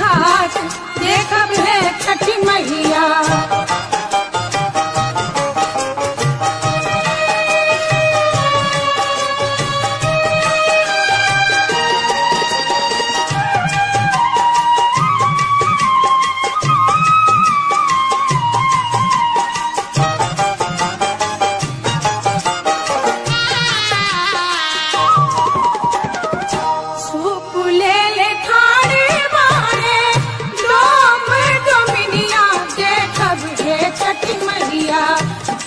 घाट देखब है छठी मैया।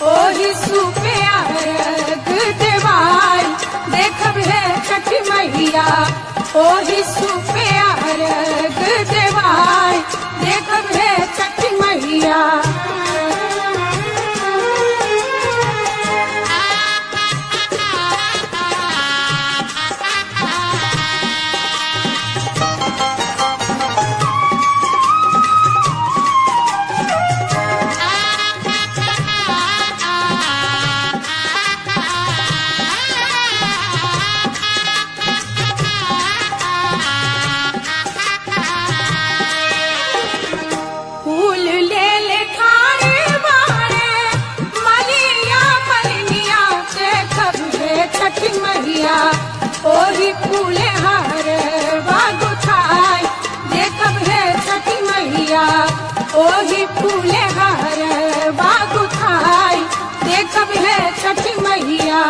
ओही सूपे अर्घ देवाई देखब है छठी मैया। ओही सूपे अर्घ देवाई देखब है छठी मैया। ओही फूले हार बागुठाई देखब है छठी मैया। ओही फूले हार बागुठाई देखब है छठी मैया।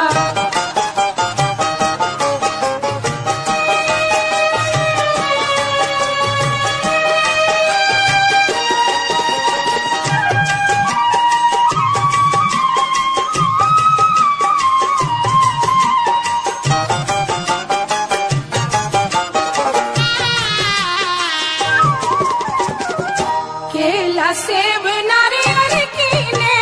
केला सेब नारियल कीने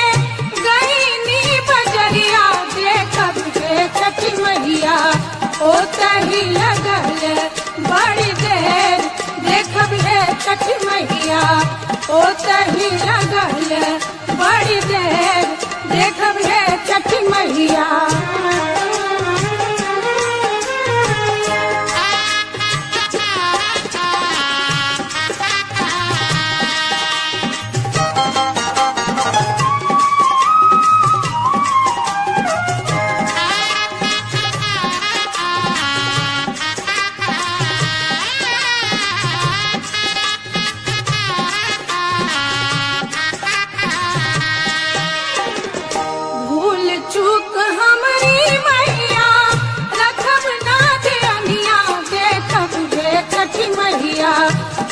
गई नी बजरिया देखब है छठी मैया। ओ तही लगल बड़ी देर देखब है छठी मैया। ओ तही लगल बड़ी देर देखब है छठी मैया। चूक हमरी मैया रखब ना दियनिया देखब है छठी मैया।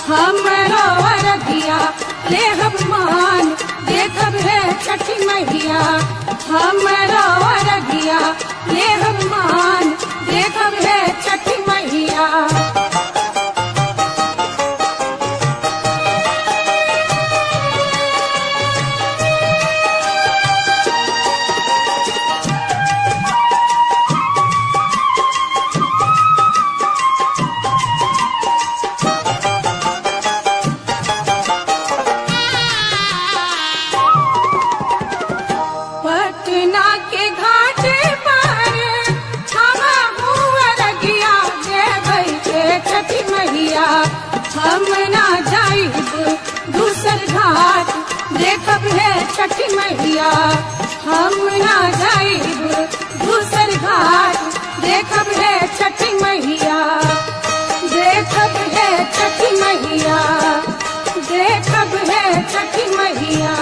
हमरो अरगिया लेहब मान देखब है छठी मैया। हमरो अरगिया लेहब मान देखब है छठी मैया। पटना के घाट पर अरगिया देबै के छठी मैया। हम ना जाइब दूसर घाट देखब है छठी मैया। हम ना जाइब दूसर घाट देखब है छठी मैया। देखब है छठी मैया। देखब है छठी मैया।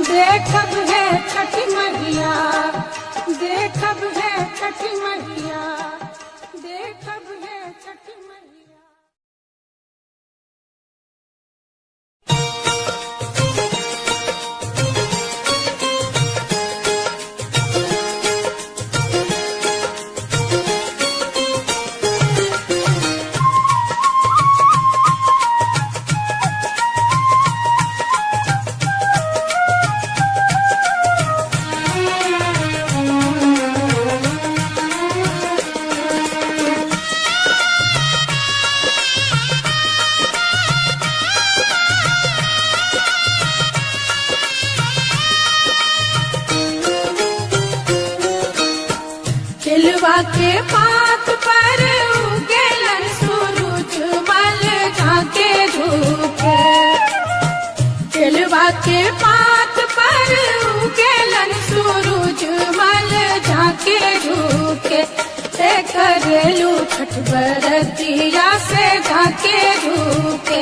देखब है छठी मैया। देखब है छठी मैया। देखब है छठी मैया। केलवा के पात पर उगेलन सूरज मल झाके झूल। के पात पर उगेलन सूरज मल झाके झुके, हे करेलू छठ बरतिया से झाके झुके,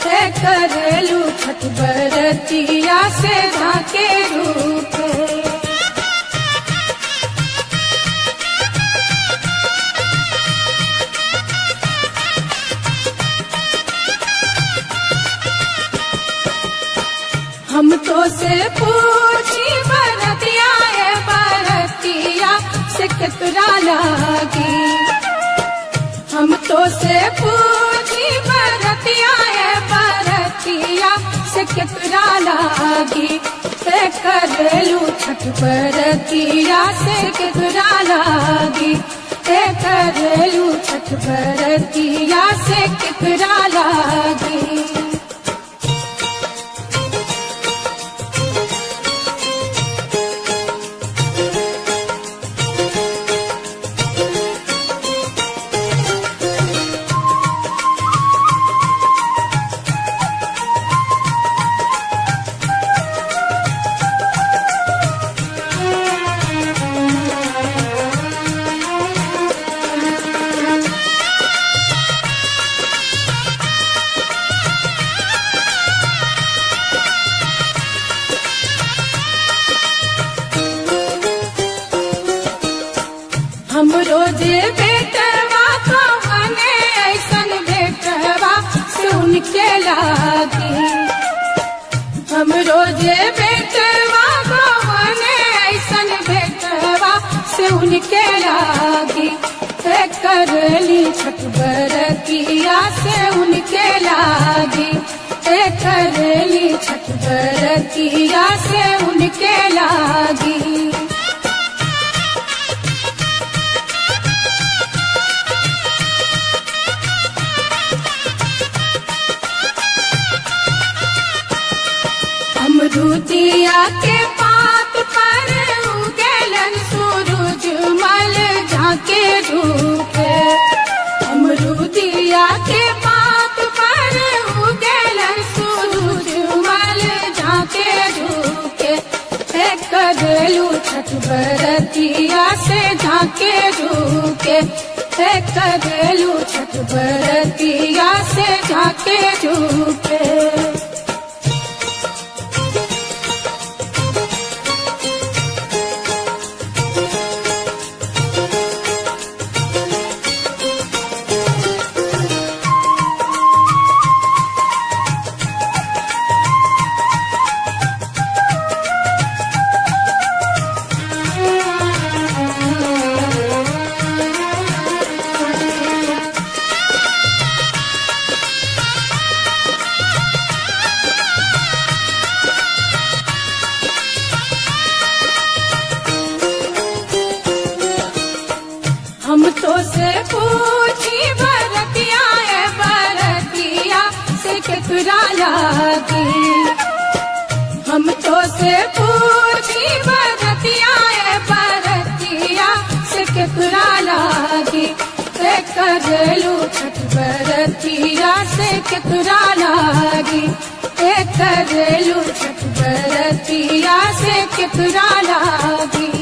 हे करेलू छठ बरतिया से झाके झुके। हम तो से पूछी बरतिया है बरतिया से केतरा लागी, हम तो से पूछी बरतिया है बरतिया से केतरा लागी, हे करेलू छठ बरतिया से केतरा लागी, हे करेलू छठ बरतिया से केतरा लागी। हम रोजे बेटवा को बने ऐसन बेटवा से उनके लागी, हम रोजे बेटवा को बने ऐसन बेटवा से उनके लागी, हे करली छठ बरतिया से उनके लागी, हे करली छठ बरतिया से उनके लागी। अमरूदिया के पात पर उगेलन सूरज मल झाके झुके, अमरूदिया के पात पर उगेलन सूरज मल झाके झुके, हे करेलू छठ बरतिया से झाके झुके, हे करेलू छठ बरतिया से झाके झुके। हम तो से पूछी बरतिया है बरतिया से केतरा लागी, हम तो से पूछी बरतिया है बरतिया से केतरा लागी, हे करेलू छठ बरतिया से केतरा लागी, हे करेलू छठ बरतिया से केतरा लागी।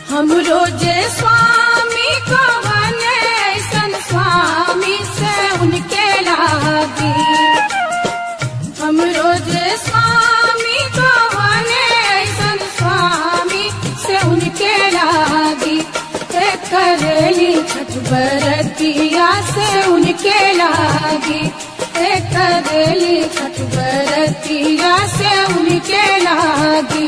हम रोजे स्वामी को बने ऐसन स्वामी से उनके लागी, हम रोजे स्वामी को बने ऐसन स्वामी से उनके लागी, हे करेली छठ बरतिया से उनके लागी, हे करेली छठ बरतिया से उनके लागी।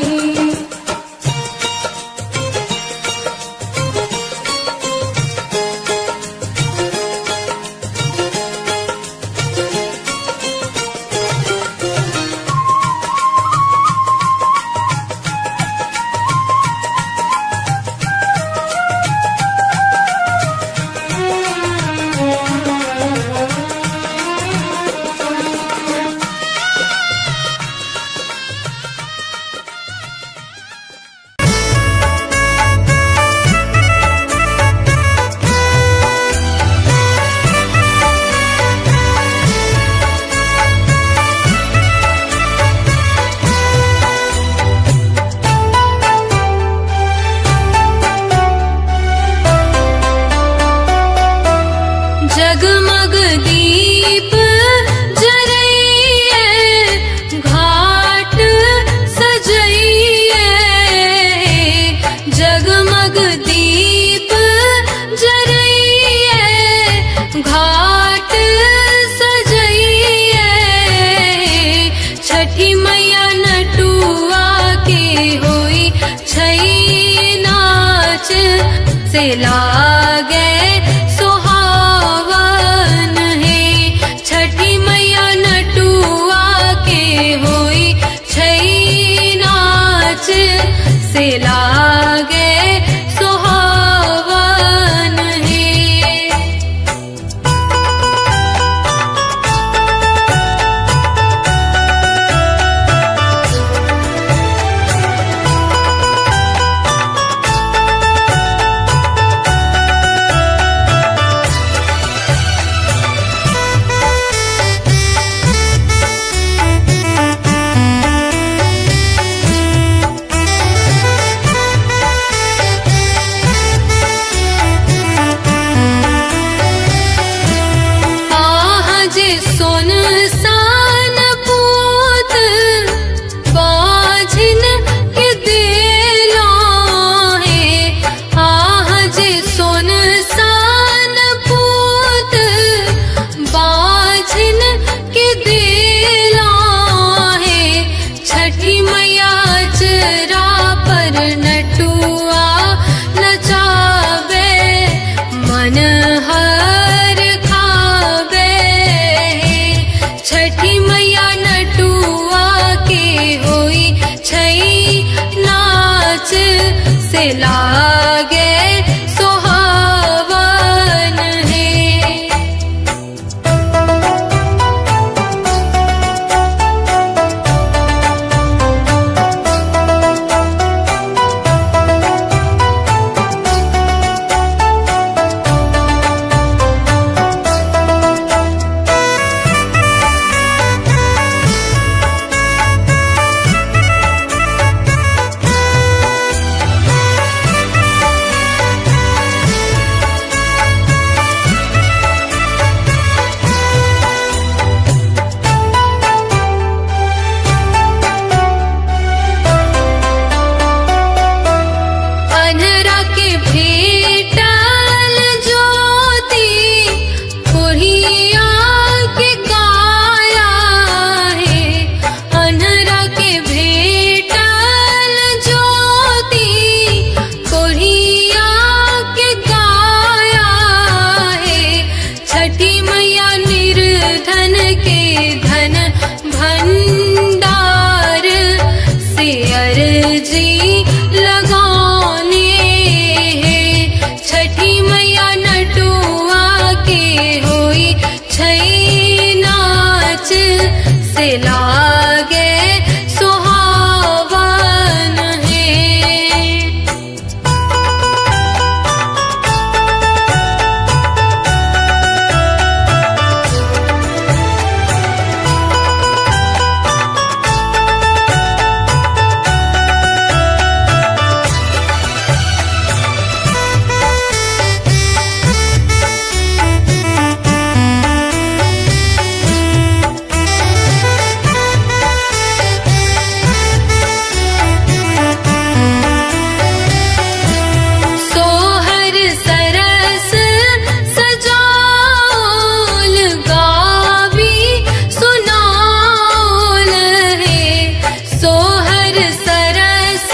से लागे सुहावन है। छठी मैया नटुआ के होई छै नाच से लागे सुहावन है। जे सोन सान पूत बाझिन के देला है। आह जे सोन सान पूत बाझिन के देला है। छठी मैया चरा पर नटुआ नचावे मन हर खावे। छठी मैया नटुआ के होई छै नाच से लागे सुहावन है। अन्हरा के भेटल ज्योति कोढ़िया के काया है। अन्हरा के भेटल ज्योति कोढ़िया के काया है। छठी मैया निर्धन के धन भंडार से अर्जी लगाने है। छठी मैया नटुआ के होई छै नाच से लागे सुहावन है। सोहर सरस सजाओल गावी सुनाओल है। सोहर सरस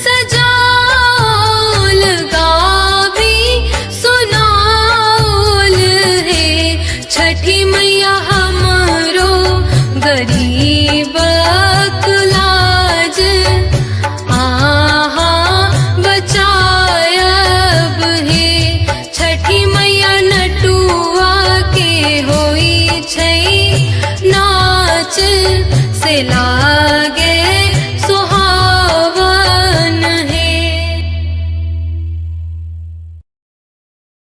सजाओल गावी सुनाओल है। छठी मैया हमरो गरीब लाज आहा बचायब हे। छठी मैया नटुआ के होई छै नाच से ला।